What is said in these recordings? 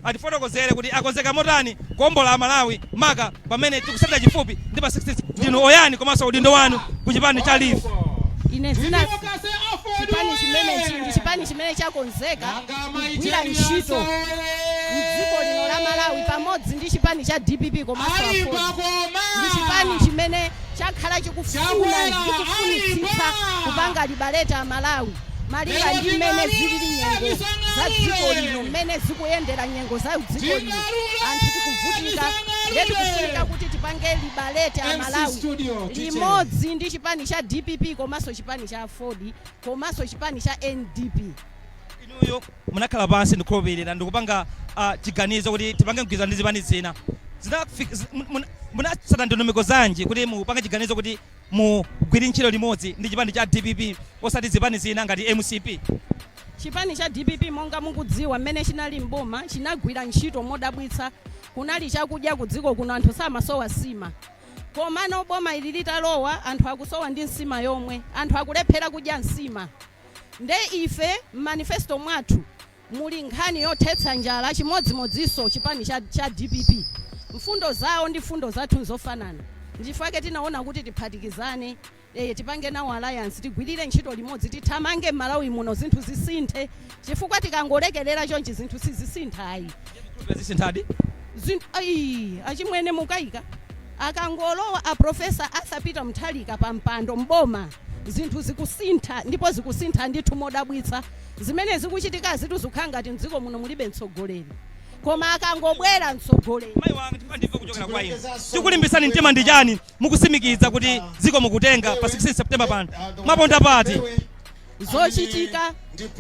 Atifotokozere kuti akonzeka motani kuombola Amalawi, maka pamene tikusendera chifupi ndi pa 16. Ndinu oyani komanso udindo wanu ku chipani cha LEAF? Ine zina, chipani chimenechi ndi chipani chimene chakonzeka kugwira ntchito mdziko lino la Malawi pamodzi ndi chipani cha DPP komanso AFORD. Ndi chipani chimene chakhala chikufuna ndi kufunitsitsa kupanga liberate Amalawi malinga ndi mmene zilili nyengo za dziko lino, mmene zikuyendera nyengo za dziko lino. Anthu tikuvutika, ndiye tikufunika kuti tipange liberate Amalawi limodzi ndi chipani cha DPP komanso chipani cha AFORD komanso chipani cha NDP. Inuyo munakhala pansi, ndikhulupirira, ndikupanga chiganizo kuti tipange mgwirizano ndi zipani zina. Munatsata ndondomeko zanji kuti mupange chiganizo kuti mugwire ntchito limodzi ndi chipani cha DPP osati zipani zina ngati MCP? Chipani cha DPP, monga mukudziwa, mmene chinali mboma chinagwira ntchito modabwitsa. Kunali chakudya ku dziko kuno, anthu samasowa nsima. Komano boma ili litalowa, anthu akusowa ndi nsima yomwe, anthu akulephera kudya nsima. Nde ife m'manifesto mwathu muli nkhani yothetsa njala, chimodzimodzinso chipani cha DPP. Mfundo zawo ndi mfundo zathu nzofanana, nchifukwa tinaona kuti tiphatikizane, tipange nawo alliance, tigwirire ntchito limodzi, tithamange m'Malawi muno, zinthu zisinthe, chifukwa tikangolekerera chonchi zinthu sizisintha ayi. Zisinthadi? Zinthu ayi, achimwene, mukayika akangolowa a Professor Arthur Peter Mutharika pa mpando mboma, zinthu zikusintha, ndipo zikusintha ndithu modabwitsa. Zimene zikuchitika zitu zikukhala ngati mdziko muno mulibe mtsogoleri, koma akangobwera mtsogoleri. Mayi wanga, tifuna ndimve kuchokera kwa inu, tikulimbitsani mtima ndi chani mukusimikiza kuti dziko mukutenga pa 16 September pano? Mwaponda pati?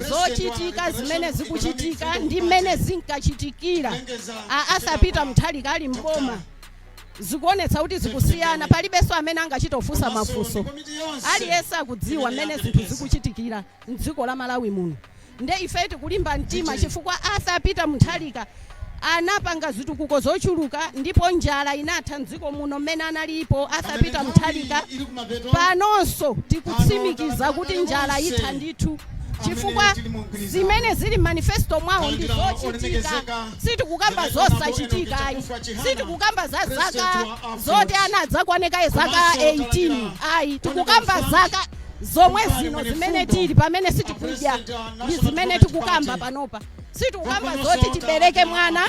Zochitika zimene zikuchitika ndi mmene zinkachitikira a Arthur Peter Mutharika ali mboma zikuonetsa kuti zikusiyana. Palibenso amene angachita kufunsa mafunso, aliyense akudziwa mmene zinthu zikuchitikira mdziko la Malawi muno. Nde ife tikulimba mtima chifukwa Arthur Peter Mutharika anapanga zitukuko zochuluka ndipo njala inatha mdziko muno mmene analipo Arthur Peter Mutharika. Panonso tikutsimikiza kuti njala itha ndithu, chifukwa zimene zili manifesto mwawo ndi zochitika. Sitikukamba zosachitika ayi, sitikukamba za zaka zoti ana adzakwanekaye zaka 18 ayi. Tikukamba zaka zomwe zino zimene tili pamene sitikudya, ndi zimene tikukamba panopa. Sitikukamba zoti tibereke mwana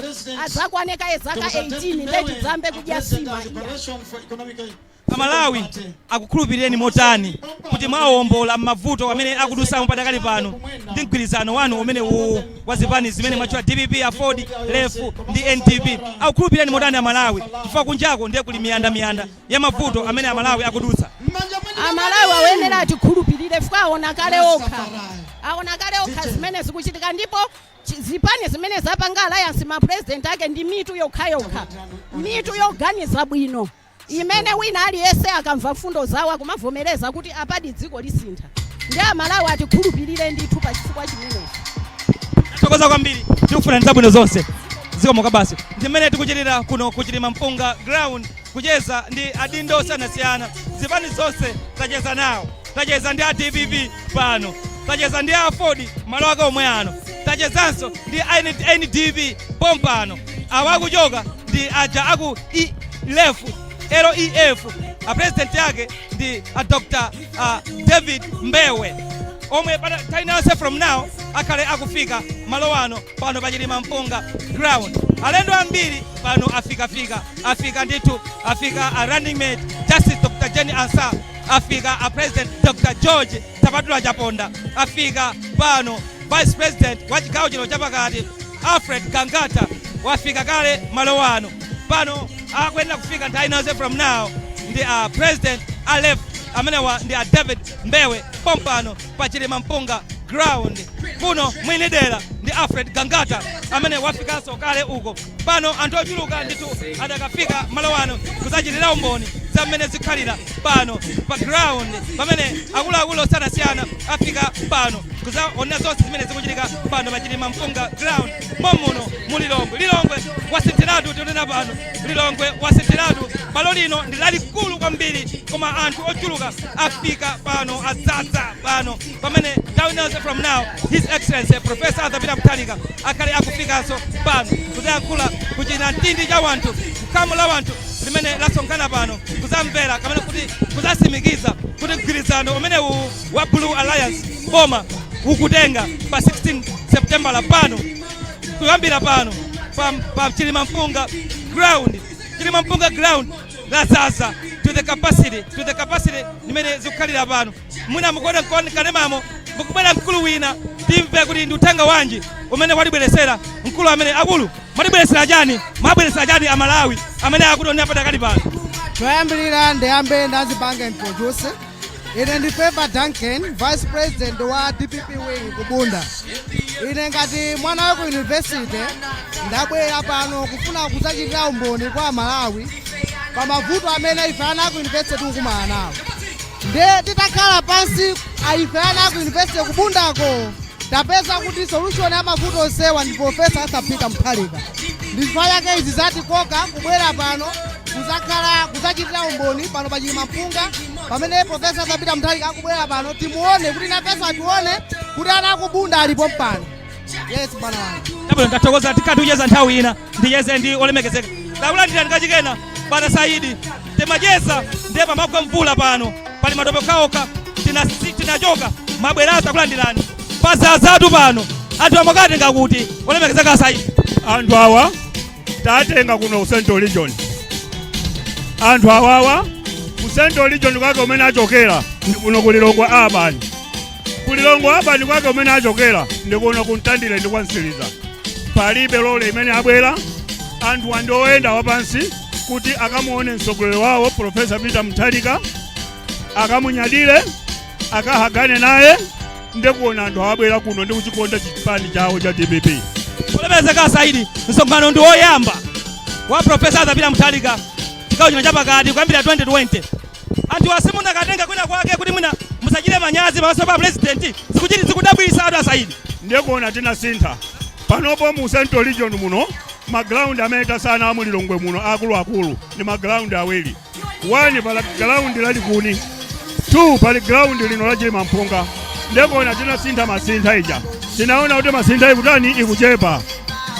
adzakwanekaye zaka 18 nde tidzambe kudya sima, iya. Amalawi akukhulupirireni motani kuti mwawombola m'mavuto amene akudusamo padakali pano ndi mgwirizano wanu umene uwu wa zipani zimene mwatchula, DPP, AFORD, LEF ndi NDP? Akukhulupirireni motani Amalawi, chifukwa kunjako ndiye kuli miyandamiyanda ya mavuto amene Amalawi akudutsa? Amalawi ayenera atikhulupirire chifukwa aona kale okha, aona kale okha zimene zikuchitika. Ndipo zipani zimene zapanga alliance, ma president ake ndi mitu yokhayokha, mitu yoganiza bwino, imene wina aliyense akamva mfundo zawo akumavomereza kuti apadi dziko lisintha. Ndi Amalawi atikhulupirire ndithu pa chifukwa chimenechi. Thokoza kwambiri, tikufuna zabwino zonse. Zikomo basi. Ndimene tikuchitira kuno kuchilima Mpunga ground, kucheza ndi adindo osiyanasiyana. Zipani zonse tacheza nawo. Tacheza ndi a DPP pano, tacheza ndi a AFORD malo ake omwe ano, tachezanso ndi a NDP pompano. Awa akuchoka ndi aja aku LEF, LEF, a president yake ndi a Dr David Mbewe, omwe nthawi yonse from now akhale akufika malo ano pano pachilima Mpunga ground. Alendo ambiri pano afikafika, afika ndithu. Afika a running mate Justice Dr Jane Ansah, afika a President Dr George Tapatula Chaponda, afika pano Vice President wa chigawo chino chapakati Alfred Gangata, wafika kale malo ano pano. Akuyenera kufika nthawi inonse from now ndi a president a LEF, amenewa ndi a David Mbewe, pompano pa Chilima Mpunga ground kuno. Mwini dera ndi Alfred Gangata amene wafikanso kale uko. Pano anthu ochuluka ndithu adakafika malo ano kudzachitira umboni za mmene zikhalira pano pa ground, pamene akuluakulu osiyanasiyana afika pano kudzaona zonse zimene zikuchitika pano pa Chilima Mpunga ground momuno mu Lilongwe. Lilongwe wasinthiratu, tikunena. Tikuchezera pano, Lilongwe wasenteratu. Bwalo lino ndi lalikulu kwambiri, koma anthu ochuluka afika pano, adzadza pano, pamene nthawi inonse from now His Excellency Professor Arthur Peter Mutharika akhale akufikanso pano kuzayankhula kuchina mtindi cha wanthu, khamu la wanthu limene lasonkhana pano kuzamvera kamene kuti kuzasimikiza kuti mgwirizano umene uwu wa Blue Alliance boma ukutenga pa 16 September la pano, kuyambira pano pa Chilimampunga ground. Chilimampunga ground lazaza to the capacity limene zikukhalira pano. Mwina mukuona kanemamo mukubwera mkulu wina, timve kuti ndi uthenga wanji umene watibweresera mkulu amene. Akulu, mwatibweresera chani? Mwabweresera chani Amalawi amene akutionera patakali pano? Choyambirira, ndiyambe ndazipanga introduce. Ine ndi Favor Duncan, vice president wa DPP wing kubunda. Ine ngati mwana wa ku university ndabwera pano kufuna kudzachitira umboni kwa Malawi pa mavuto amene ife ana aku university tikukumana nawo. Nde titakhala pansi ife ana aku university kubundako, tapeza kuti solution ya mavuto onsewa ndi Professor Arthur Peter Mutharika. Ndi chifukwa chake izi zatikoka kubwera pano kuzakhala kuzachitira umboni pano pa Chilimampunga pamene Professor Arthur Peter Mutharika akubwera pano, timuone kuti nafenso atione kuti ana akubunda alipo mpano. Yes, bwana wanga. Chabwino, ndathokoza. Tikhati kucheza nthawi ina. Ndicheze ndi olemekezeka. Takulandirani kachikena, bwana Saidi. Timacheza ndiye pamagwa mvula pano, pali matope okhaokha, tinachoka mabwerazo. Takulandirani pazazatu pano. Anthu amakatenga kuti, olemekezeka Saidi? Anthu awa tatenga kuno ku Central Region. Anthu awawa ku Central Region kwake umene achokera ndi kuno ku Lilongwe Urban. Ku Lilongwe Urban kwake umene achokera ndi kuno ku Mtandire ndi kwa Msiliza. Palibe lole imene abwera. Anthu andi oyenda wapansi kuti akamuone mtsogoleri wawo Professor Peter Mutharika, akamunyadire, akahagane naye. Ndikuona anthu awabwera kuno ndi kuchikonda chipani chawo cha DPP. Olemekezeka Saidi, msonkhano ndi woyamba wa Professor Arthur Peter Mutharika chigawo chino chapakati kuyambira 2020. Anthu asimunakatenga kwina kwake kuti mwina musachite manyazi pamaso pa president? Zikuchiti zikudabwisa atu, Asaidi. Ndikuona tinasintha panopo mu Central Region muno. Ma ground amene tasana mu Lilongwe muno akuluakulu ndi ma ground awiri. One, pala ground lalikuni. Two, pali ground lino la Chilimampunga. Ndikuona tinasintha masintha ija, tinaona kuti masintha ikutani, ikuchepa,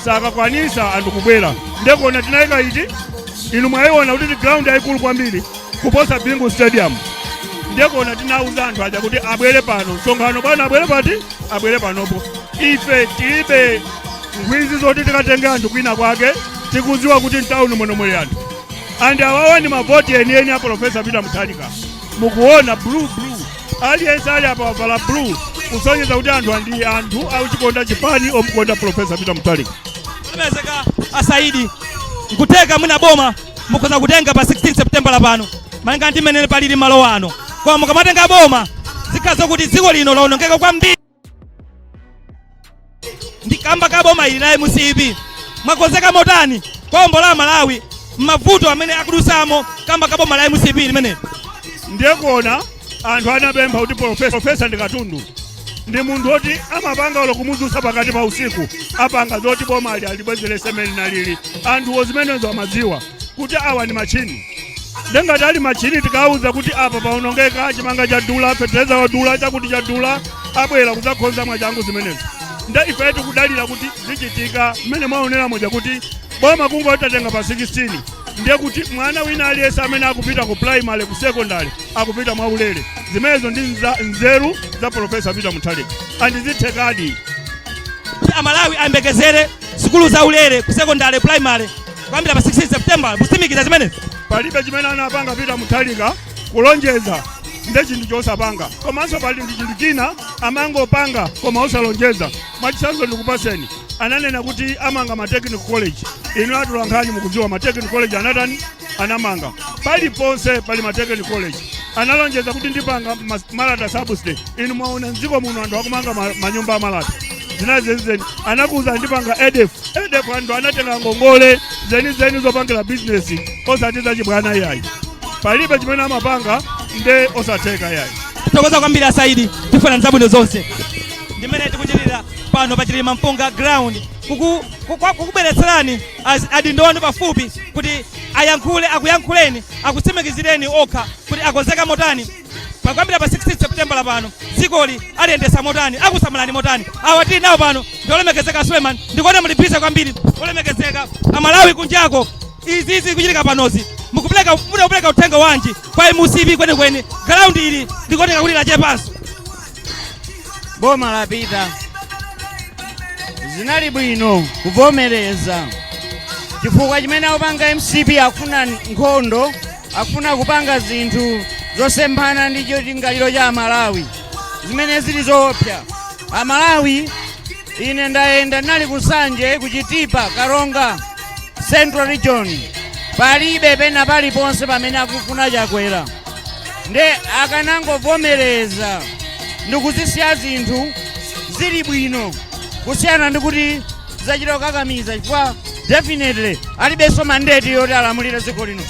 sakakwanisa anthu kubwera. Ndikuona tinayika iti, inu mwayiona kuti ndi ground yayikulu kwambiri kuposa Bingu Stadium. Ndikuona tinauza anthu aja kuti abwere pano msonkhano. Bwana, abwere pati? Abwere panopo. Ife tilibe ngwizi zoti tikatenge anthu kwina kwake. Tikudziwa kuti mtawuni muno muli anthu, and awawa ndi mavoti enieni a Professor Peter Mutharika. Mukuona blue, blue, aliyense ali apa wavala blue, kusonyeza kuti anthu andi anthu akuchikonda chipani, omukonda Professor Peter Mutharika. Olemekezeka Asaidi, nkutheka mwina boma mukhoza kutenga pa 16 September la pano malinga ndi mmene palili malo ano, koma mukamatenga boma zikhala zokuti dziko lino lawonongeka kwambiri ndi kamba ka boma ili la MCP. Mwakonzeka motani kuwombola Malawi m'mavuto amene akudusamo kamba ka boma la MCP limeneli? Ndiye kuona anthu anapempha kuti professor ndi katundu, ndi munthu oti amapanga ulo kumudzutsa pakati pa usiku, apanga zoti boma ali alibwezerese mene nalili. Anthuwo zimenezo amadziwa kuti awa ndi machini. Ndengati ali machini, tikawuza kuti apa paonongeka, chimanga chadula, fetereza wadula, chakuti chadula, abwera kudzakhonza mwachangu zimenezo. Nde ife tikudalira kuti zichitika mmene mwaonera moja, kuti boma kungotatenga pa 16, ndiye kuti mwana wina aliyense amene akupita ku primary, ku secondary, akupita mwaulere. Zimenezo ndi nzeru za Professor Peter Mutharika, andizithekadi. Kuti Amalawi ayembekezere sukulu za ulere ku secondary, primary kuyambira pa 16 September, musimikiza zimenezi? Palibe chimene anapanga Peter Mutharika kulonjeza nde chinthu chosapanga. Komanso pali ndi chinthu china amangopanga koma osalonjeza. Mwachitsanzo ndikupaseni, ananena kuti amanga ma technical college. Inu atolankhani mukudziwa ma technical college anatani? Anamanga. Paliponse pali ma technical college. Analonjeza kuti ndipanga malata subsidy. Inu mwaona mdziko muno anthu akumanga manyumba amalata zinazi zenizeni. Anakuza ndipanga EDF. EDF, anthu anatenga ngongole zenizeni zopangira bizinesi, osati zachibwana iyayi. Palibe chimene amapanga nde osatheka iyayi. Thokoza kwambiri, Asaidi. Tifuna zabwino zonse. Ndimene tikuchitira. Pano pa Chilima Mpunga ground kukubweretserani adindo wanu pafupi kuti ayankhule, akuyankhuleni, akutsimikizireni okha kuti akonzeka motani pakuyambira pa 16 September pano, dzikoli aliyendesa motani, akusamalani motani. Awa tili nawo pano ndi olemekezeka Suleiman. Ndikuona mulipisa kwambiri, olemekezeka. Amalawi kunjako, izizi kuchitika panozi, mukupereka, muna kupereka uthenga wanji kwa MCP kwenikweni? Ground ili ndikuoneka kuti lachepanso. Boma lapita, zinali bwino kuvomereza, chifukwa chimene akupanga MCP, akufuna nkhondo, akufuna kupanga zinthu zosemphana ndi chilingaliro cha Amalawi zimene zili zoopsa. Amalawi, ine ndayenda, ndinali ku Nsanje, ku Chitipa, Karonga, Central Region, palibe pena paliponse pamene akufuna Chakwera. Nde akanangovomereza ndikuzisiya zinthu zili bwino, kusiyana ndi kuti zachita kukakamiza, chifukwa definitely alibenso mandate yoti alamulire dziko lino.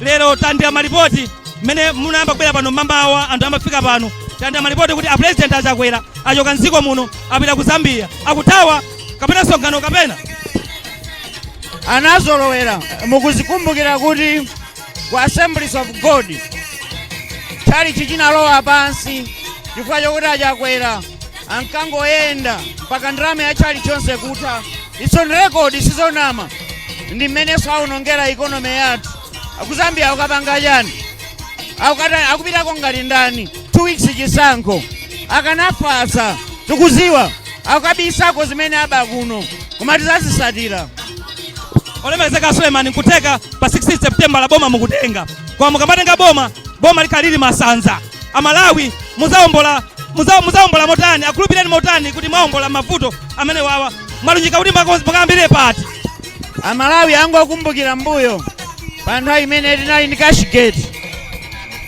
Lero tandira malipoti, mmene munayamba kubwera pano mmamawa, anthu amafika pano, tandira malipoti kuti apresident aChakwera achoka mdziko muno, apita ku Zambia. Akuthawa kapena msonkhano kapena? Anazolowera. Mukuzikumbukira kuti ku Assemblies of God tchalichi chinalowa pansi chifukwa chokuti aChakwera ankangoyenda mpaka ndalama ya tchalichi chonse kutha. It's on record, sizonama. Ndi mmenenso aonongera economy yathu. Ku Zambia akukapanga chani? Akupitako ngati ndani? 2 weeks chisankho, akanafasa. Tikuziwa akukabisako zimene aba kuno, koma tizazisatira. Olemekezeka Suleiman, nkutheka pa 16 September la boma mukutenga, koma mukamatenga boma, boma likhalili masanza. Amalawi muzawombola, muzawombola motani? Akhulupireni motani kuti mwawombola mavuto amene wawa mwalunjika kuti mukayambire pati? Amalawi angokumbukira mbuyo pa nthawi imene tinali ndi Cashgate,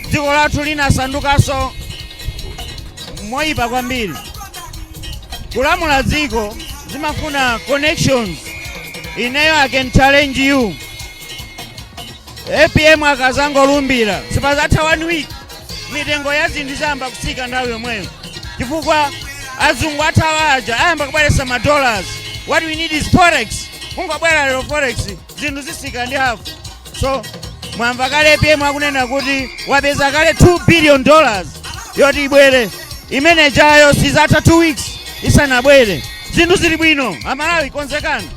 dziko lathu linasandukanso moyipa kwambiri. Kulamula dziko zimafuna connections. Ineyo I can challenge you, APM akazangolumbira, sipazatha one week mitengo ya zinthu izayamba kutsika nthawi yomweyo, chifukwa azungu athawa aja ayamba kubweretsa ma dollars. What we need is forex. Kungobwera lero forex, zinthu zitsika ndi hafu. So mwamva kale APM akunena kuti wapeza kale $2 billion yoti ibwere. Imene jayo sizatha 2 weeks isanabwere. Zinthu zili bwino. Amalawi, konzekani.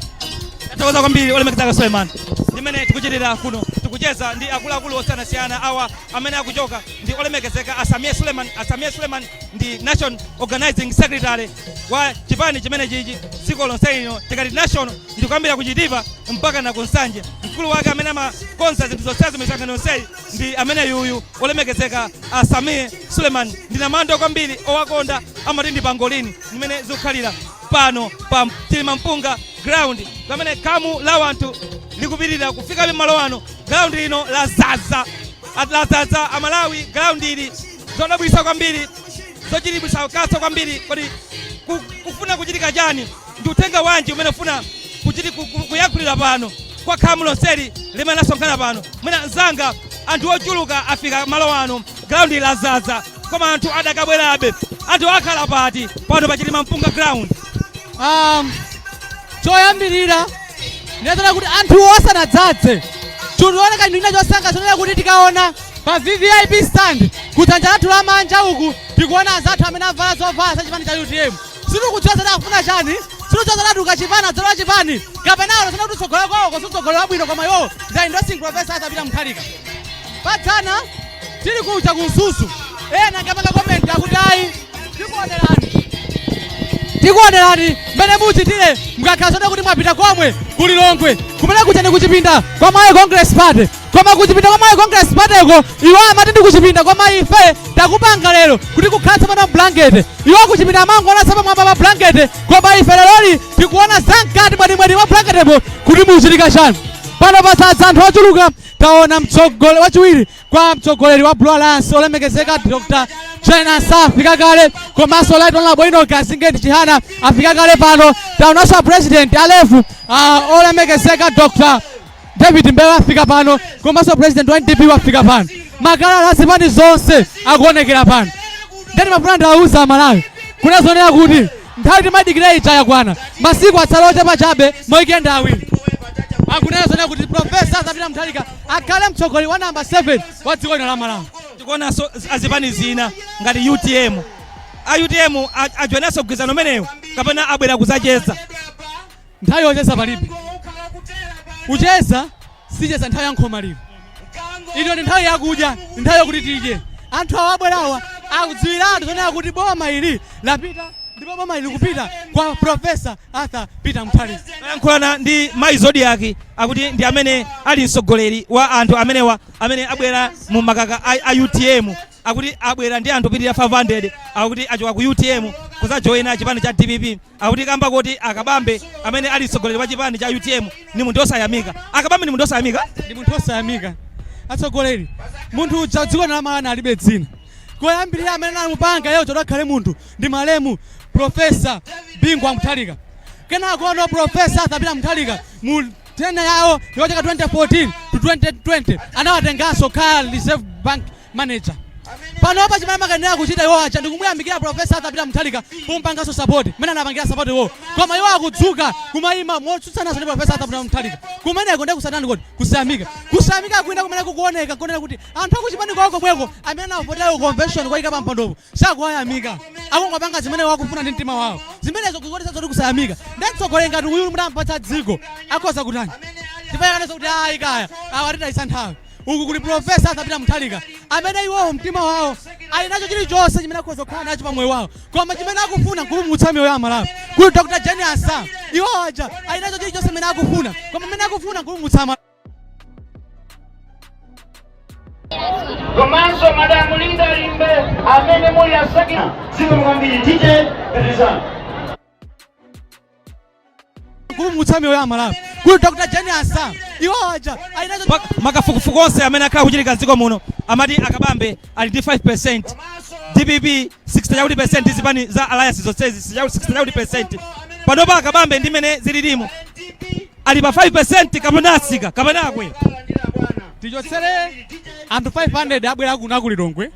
Tathokoza kwambiri, olemekezeka Suleiman. Ndimene tikuchitira kuno, tikucheza ndi akuluakulu osiyanasiyana. Awa amene akuchoka ndi olemekezeka Asamie Suleiman. Asamie Suleiman ndi national organizing secretary wa chipani chimene chichi dziko lonse lino. Tikati national, ndikuyambira kuChitipa mpaka na kuNsanje. Mkulu wake amene amakonza zinthu zonsezo, misonkhano yonseyi, ndi amene yuyu olemekezeka Asamie Suleiman. Ndinamando kwambiri, owakonda amati ndi pangolini. Ndimene zikukhalira pano pa Chilima Mpunga ground, pamene khamu la wanthu likupitirira kufikabe malo ano. Ground lino lazaza, lazaza Amalawi. Ground ili zodabwitsa kwambiri, zochititsa kaso kwambiri. Kodi kufuna kuchitika chani? Ndi uthenga wanji umene ufuna kuyankhulira pano kwa khamu lonseli limene lasonkhana pano? Mwina mzanga, anthu ochuluka afika malo ano, ground lazaza, koma anthu adakabwerabe. Anthu akhala pati pano pa Chilima Mpunga ground? Choyambirira ndinazona kuti anthu osanadzadze, chikuoneka chinthu china chosankha chonena kuti tikaona pa VVIP stand kudzanja lathu lamanja uku, tikuona azathu amene avala zovala za chipani cha UTM. Sitikudziwa zoti akufuna chani, sitikudziwa zoti atuluka chipani, adzalowa chipani kapena alo kuti utsogola kwawo kosutsogola wabwino, koma iwowo ndi endorsing Professor Arthur Peter Mutharika. Padzana tili kuja ku Mzuzu, ena ankapanga comment akuti ayi, tikuonerani, tikuonerani mmene muchitire mukakhala zoti kuti mwapita komwe kuli Lilongwe, kumene kuja ndi kuchipinda kwa Malawi Congress Party. Koma kuchipinda kwa Malawi Congress Partyko iwo amati ndi kuchipinda, koma ife takupanga lero kuti kukhala tsopano blanket. Iwo kuchipinda amangoona pamwamba pa blanket, koma ife leroli tikuona zamkati mwenimweni mwa blanketepo kuti muchitika chani. Pano pasadza anthu ochuluka. Taona mtsogole wachiwiri kwa mtsogoleri wa Blue Alliance, olemekezeka Dr Jane Ansah, afika kale, komanso Right Honorable Enoch Azingeni Chihana afika kale pano. Taonanso president alefu, olemekezeka Dr David Mbewe afika pano, komanso president wa NDP wafika pano. Makalala azipani zonse akuonekera pano. Ndeni mafuna ndawuza Amalawi kunazonera kuti Nthawi timadikira ija yakwana, masiku atsala ochepa chabe, mawikenda awiri. Akunena zona kuti Profesa Arthur Peter Mutharika akhale mtsogoleri wa namba 7 wa dziko lino la Malawi. Tikuonanso azipani zina ngati UTM. A UTM ajoinanso mgwirizano umenewu kapena abwera kuzacheza? Nthawi yocheza palibe. Kucheza sicheza nthawi ya nkhomaliro. Ino ndi nthawi yakudya, ndi nthawi yokuti tidye. Anthu awa abwerawa akudziwiratu zonena kuti boma ili lapita ndipo boma ili kupita kwa Profesa Arthur Peter Mutharika. Tayankhulana ndi Mayi Zodiac, akuti ndi amene ali mtsogoleri wa anthu amenewa amene abwera mu makaka a UTM. Akuti abwera ndi anthu opitirira 500. Akuti achoka ku UTM kuzajoyina chipani cha DPP. Akuti kamba kuti Akabambe amene ali mtsogoleri wa chipani cha UTM ni munthu osayamika. Akabambe ni munthu osayamika? Ndi munthu osayamika, atsogoleri. Munthu uja dziko la Malawi alibe dzina. Koyambirira amene anamupanga iye uja akhale munthu ndi malemu Profesa Bingu wa Mutharika. Kenako ono Profesa Arthur Peter Mutharika mu tenure yawo yocheka 2014 to 2020 anawatenganso khala Reserve Bank manager. Panopa chimene amakanena kuchita iwo aja ndikumuyamikira Profesa Arthur Peter Mutharika pompanganso support mmene anapangira support iwo, koma iwo akudzuka kumayima motsutsanaso ndi Profesa Arthur Peter Mutharika. Kumeneko ndi kusatani kodi? Kusayamika. Kusayamika kwina kumene kukuoneka konena kuti anthu akuchipani kwawo komweko amene anavotera convention kwayika pa mpandopo sakuwayamika, akungopanga zimene wakufuna ndi mtima wawo. Zimenezo kukuonetsa zoti kusayamika. Ndi mtsogoleri ngati uyu mutampatsa dziko akhoza kutani? Tipayakanso kuti ayi, kaya awa atitayitsa nthawi. Uku kuli Profesa Arthur Peter Mutharika amene iwowo mtima wawo ali nacho chilichonse chimene akhoza kukhala nacho pa moyo wawo, koma chimene akufuna nkupulumutsa miyoyo ya Amalawi. Kuli Dr Jane Ansah, iwowo aja ali nacho chilichonse chimene akufuna, koma chimene akufuna nkupulumutsa Amalawi. Komanso Madamu Linda Limbe amene muli asakina, zikomo kwambiri. DJ, pitirizani. Kupulumutsa miyoyo ya Amalawi. Kuli Dr Jane Ansah, iwowo aja ali nacho. Makafukufuku onse amene akhala kuchitika mdziko muno amati Akabambe ali ndi 5%, DPP 60 chakuti percent, zipani za alliance zonsezi 60 chakuti percent. Panopa Akabambe ndi mmene zililimu ali pa 5% kapena atsika kapena akwera? Tichotsere anthu 500 abwera kuno ku Lilongwe,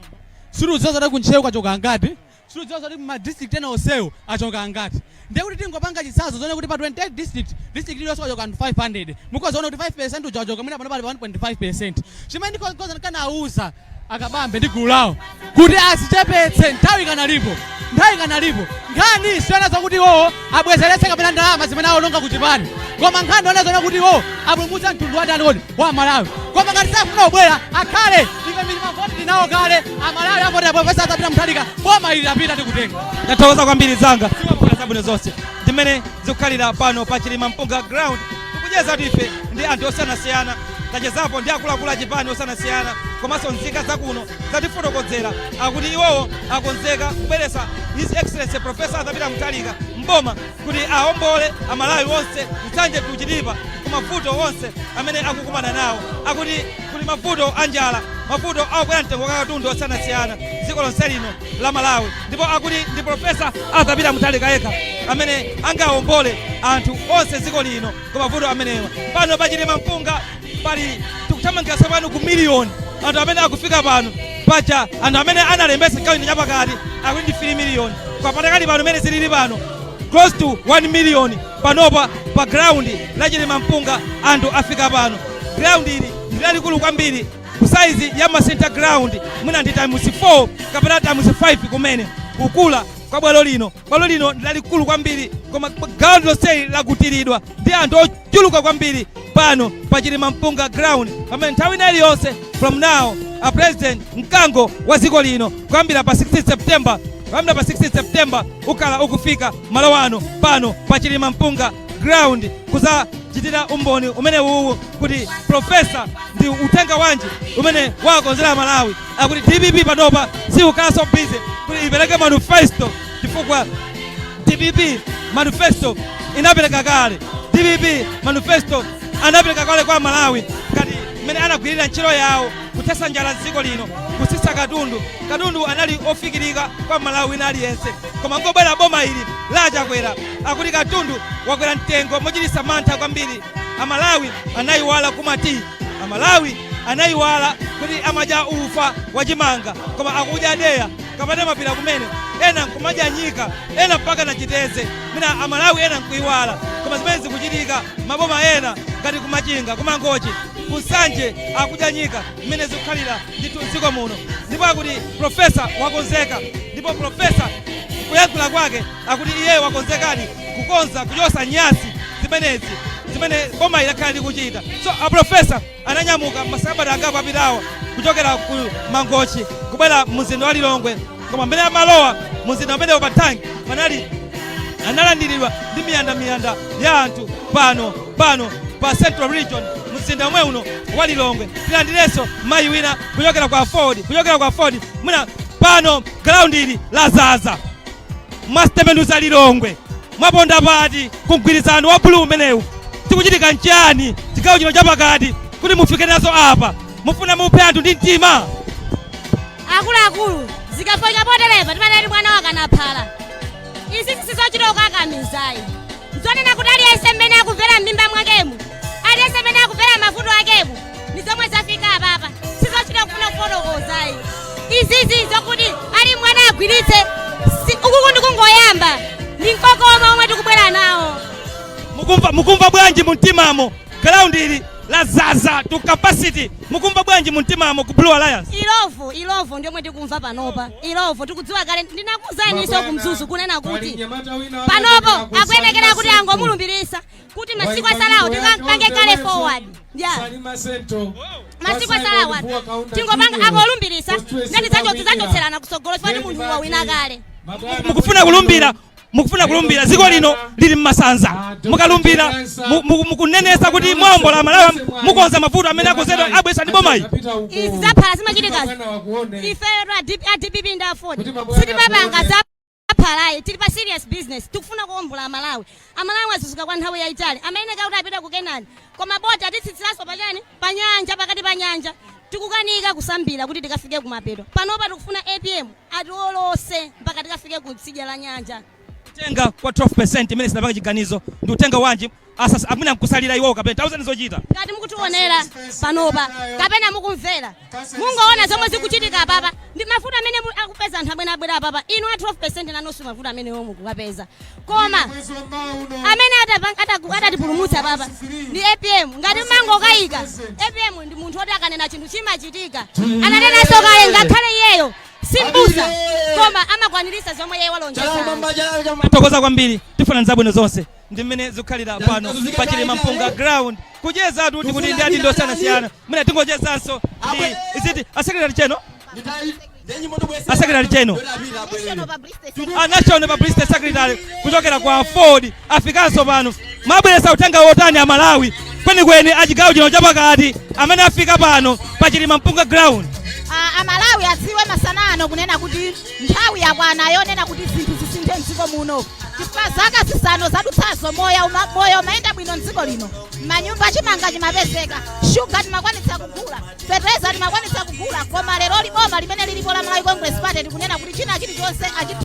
sitidziwa zoti kuntcheu kachoka angati, sitidziwa zoti ma district ena onsewo achoka angati. Ndiye kuti tingopanga chitsanzo zone kuti pa 28 district, district iliyonse kwachoka anthu 500, mukozaona kuti 5% uja wachoka, mwina pano pali pa 1.5%. Chimene ndikoza ndikanauza Akabambe ndi gulu lawo kuti azichepetse, nthawi ikanalipo, nthawi ikanalipo. Nkhani siyona zakuti iwowo abwezeretse kapena ndalama zimene awononga ku chipani, koma nkhani yona zona kuti iwowo apulumutse mtundu wa ndani kodi? Wa Malawi. Koma ngati safuna kubwera, akhale. Ife mavoti tinawo kale. Amalawi avotera Profesa Arthur Peter Mutharika. Boma ili lapita, tikutenga. Ndathokoza kwambiri zanga zabwino zonse. Ndimene zikukhalira pano pa Chilima Mpunga ground. Tikucheza ife ndi anthu osiyanasiyana. Tachezapo ndi akuluakulu achipani osiyanasiyana komanso nzika zakuno zatifotokozera. Akuti iwowo akonzeka kubweretsa His Excellency Professor Arthur Peter Mutharika mboma kuti aombole Amalawi onse Nsanje to Chitipa ku mavuto onse amene akukumana nawo. Akuti kuli mavuto a njala, mavuto akukwera mtengo wa katundu osiyanasiyana dziko lonse lino la Malawi, ndipo akuti ndi Profesa Arthur Peter Mutharika yekha amene angawombole anthu onse dziko lino ku mavuto amenewa. Pano pa Chilima Mpunga pali tikuthamangira tsopano ku miliyoni anthu amene akufika pano. Paja anthu amene analembetsa chigawo chino chapakati akuti ndi 3 miliyoni, kwa patakali pano mene zilili pano close to 1 million panopa pa ground la Chilima Mpunga anthu afika pano. Ground ili ndi lalikulu kwambiri, ku size ya Masintha ground mwina ndi times 4 kapena times 5 kumene kukula kwa bwalo lino. Bwalo lino ndi lalikulu kwambiri, koma ground lonseli lakutiridwa ndi anthu ochuluka kwambiri pano pa Chilima Mpunga ground, pamene nthawi ina iliyonse from now a president mkango wa dziko lino kuyambira pa 16 September, kuyambira pa 16 September ukhala ukufika malo ano pano pa Chilima Mpunga ground kuzachitira umboni umene uwu kuti profesa ndi uthenga wanji umene wakonzera Malawi. Akuti DPP panopa sikukhalanso busy kuti ipereke manifesto, chifukwa DPP manifesto inapereka kale. DPP manifesto anapereka kale kwa Malawi ngati mmene anagwirira ntchito yawo kuthetsa njala dziko lino, kutsitsa katundu. Katundu anali ofikirika kwa Malawi wina aliyense, koma ngobwera boma ili la Chakwera akuti katundu wakwera mtengo mochititsa mantha kwambiri. Amalawi anayiwala kumati, Amalawi anayiwala kuti amadya ufa wachimanga koma akudya deya. Kapena mapira kumene ena nkumadya nyika, ena mpaka na chiteze, mwina Amalawi ena nkuiwala, koma zimene zikuchitika maboma ena ngati kuMachinga, kuMangochi, kuNsanje akudya nyika, mmene zikukhalira ndithu mdziko muno. Ndipo akuti profesa wakonzeka, ndipo profesa kuyankhula kwake akuti iye wakonzekadi kukonza, kuchosa nyasi zimenezi zimene boma ilakhala likuchita. So aprofesa ananyamuka masabata angapo apitawo kuchokera ku Mangochi kubwera mzinda wa Lilongwe, koma mmene amalowa mzinda umenewo pa tanki panali analandiridwa ndi miyandamiyanda ya anthu pano pa Central Region, mzinda omwe uno wa Lilongwe. Tilandirenso mayi wina kuchokera kwa Ford, kuchokera kwa Ford. Mwina pano ground ili lazaza, mwatembenuza Lilongwe, mwaponda pati kumgwirizano wa blue umenewu? Tikuchitika nchani chigawo chino chapakati kuti mufike nazo apa? Mufuna muphe anthu ndi mtima? Akuluakulu, zikafika poterepa timanati mwana wakanaphala. Izi sizochita kukakamizayi, nzonena kuti aliyense mmene akumvera m'mimba mwakemu, aliyense mmene akumvera mavuto akemu, ni zomwe zafika apapa. Sizochita kufuna kufotokozayi izizi, zokuti ali mwana agwiritse. Ukuku ndikungoyamba, ndi mkokoma omwe tikubwera nawo. Mukumva bwanji mumtimamo? Ground ili lazaza to capacity, mukumva bwanji mumtimamo ku Blue Alliance? Ilovo, ilovo ndiomwe tikumva panopa. Ilovo tikudziwa kale, ndinakuuzani iso kumzuzu kunena kuti panopo akuyenekera kuti angomulumbirisa kuti masiku asalawo tikange kale forward ya masiku asalawo tingopanga angolumbirisa, nati tidzachotserana kusogolo chifukwa ndi munthu wawina kale. Mukufuna kulumbira, mukufuna kulumbira, dziko lino lili mmasanza. Mukalumbira mukunenesa kuti mwawombola Malawi, mukonza mavuto amene akonzedwa abwesa ndi bomayi? Izi zaphala zimachitikazi, ifeyo a DPP ndi AFORD sitimapanga zaphalayi. Tili pa serious business, tikufuna kuwombola Amalawi. Amalawi azunzika kwa nthawi yayitali, amayeneka kuti apite ku Kenani, koma boti atitsitsiranso pachani, pa nyanja, pakati pa nyanja, tikukanika kusambira kuti tikafike kumapeto. Panopa tikufuna APM atiwolose mpaka tikafike ku tsidya la nyanja. Kutenga kwa 12% imene sinapanga chiganizo ndi utenga wanji? Asasa amene nkusalira iwowo kapena tauzani zochita. Ngati mukutionera panopa kapena mukumvera, mungoona zomwe zikuchitika apapa ndi mavuto amene akupeza anthu amene abwera apapa. Inu a 12% nanonso mavuto amenewo mukuwapeza, koma amene atatipulumutsa papa ndi APM. Ngati mangokayika, APM ndi munthu oti akanena chinthu chimachitika. Ananenanso kale, ngakhale iyeyo simbusa, koma amakwaniritsa zomwe iye walonjeza. Tokoza kwambiri, tifuna zabwino zonse. Ndi mmene zikukhalira pano pa Chilima Mpunga ground, kucheza tuti kuti ndi adindo osiyanasiyana. Mwina tingochezanso ndi iziti a secretary general, a secretary general, a national publicity secretary kuchokera kwa Ford afikanso pano. Mwabweretsa uthenga wotani Amalawi kwenikweni achigawo chino chapakati amene afika pano pa Chilima Mpunga ground? Amalawi adziwe masana ano kunena kuti nthawi yakwana yonena kuti zinthu zisinthe mdziko muno, chifukwa zaka 5 zadutsazo moyo umayenda bwino mdziko lino. Manyumba chimanga chimapezeka, shuga timakwanitsa kugula, fetereza timakwanitsa kugula, koma lero liboma limene lilipo la Malawi